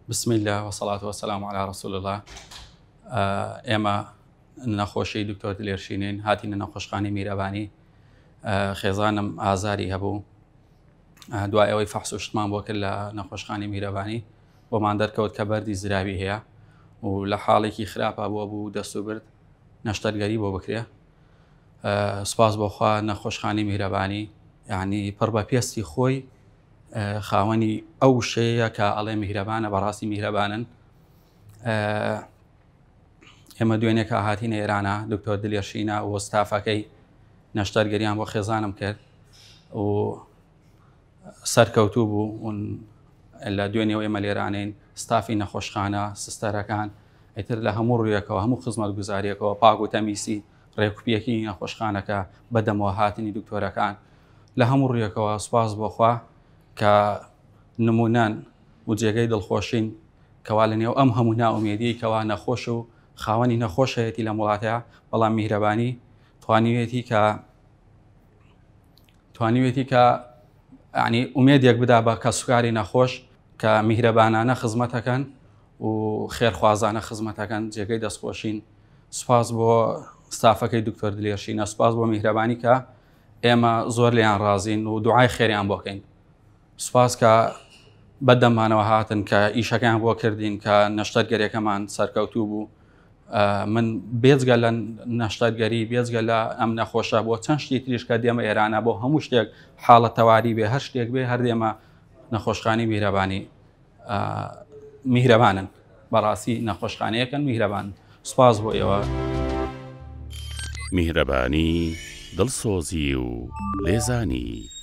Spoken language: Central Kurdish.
بسم اللە وصلاة وسلام علی رسول اللە ئێمە نەخۆشی دکتۆر دلێر شینین هاتینە نەخۆشخانەی میرەبانی خێزانم ئازاری هەبوو دوای ئەوەی فەحس و شتمان بۆ کرد لە نەخۆشخانەی میرەبانی بۆمان دەرکەوت کە بەردی زراوی هەیە و لە حاڵێکی خراپە بووە بوو دەست و برد نەشتەرگەری بۆ بکرێ سپاس بۆخوا نەخۆشخانەی میرەبانی یعنی پڕ بە پێستی خۆی خاوەنی ئەو وشەیە کە ئەڵێ میهرەبانە بەڕاستی میهرەبانن ئێمە دوێنێکە هاتینە ئێرانە دکتۆر دلێرشینە و ستافەکەی نەشتەرگەریان بۆ خێزانم کرد و سەرکەوتوو بوو لە دوێنێ و ئێمە لێرانین ستافی نەخۆشخانە سستەرەکان ئیتر لە هەموو ڕوویەکەوە هەموو خزمەت گوزاریەکەوە پاک و تەمیسی ڕێکوپیەکی نەخۆشخانەکە بەدەمەوە هاتنی دکتۆرەکان لە هەموو ڕوویەکەوە سوپاس بۆ خوا کە نمونەن و جێگەی دڵخۆشین کەوا لە نێو ئەم هەموو نائومێدیەی کەوا نەخۆش و خاوەنی نەخۆش هەیەتی لەم وڵاتەیە بەڵام میهرەبانی توانیوێتی کە توانیوێتی کە ینی ئومێدێک بدا بە کەسوکاری نەخۆش کە میهرەبانانە خزمەتەکەن و خێرخوازانە خزمەتەکەن جێگەی دەستخۆشین سوپاس بۆ ستافەکەی دکتۆر دلێرشینە سوپاس بۆ میهرەبانی کە ئێمە زۆر لێیان ڕازین و دوعای خێریان بۆ کەین سوپاس کە بەدەممانەوە هاتن کە ئیشەکەیان بۆ کردین کە نەشتەرگەریەکەمان سەرکەوتوو بوو من بێجگە لە نەشتەرگەری بێجگە لە ئەم نەخۆشە بۆ چەند شتی تریش کە دێمە ئێرانە بۆ هەموو شتێک حاڵە تەواری بێ هەر شتێک بێ هەر دێمە نەخۆشخانی میرەبانی میهرەبانن بەڕاستی نەخۆشخانەیەکەن میهرەبان سوپاس بۆ ئێوە. میهرەبانی، دڵسۆزی و لێزانی.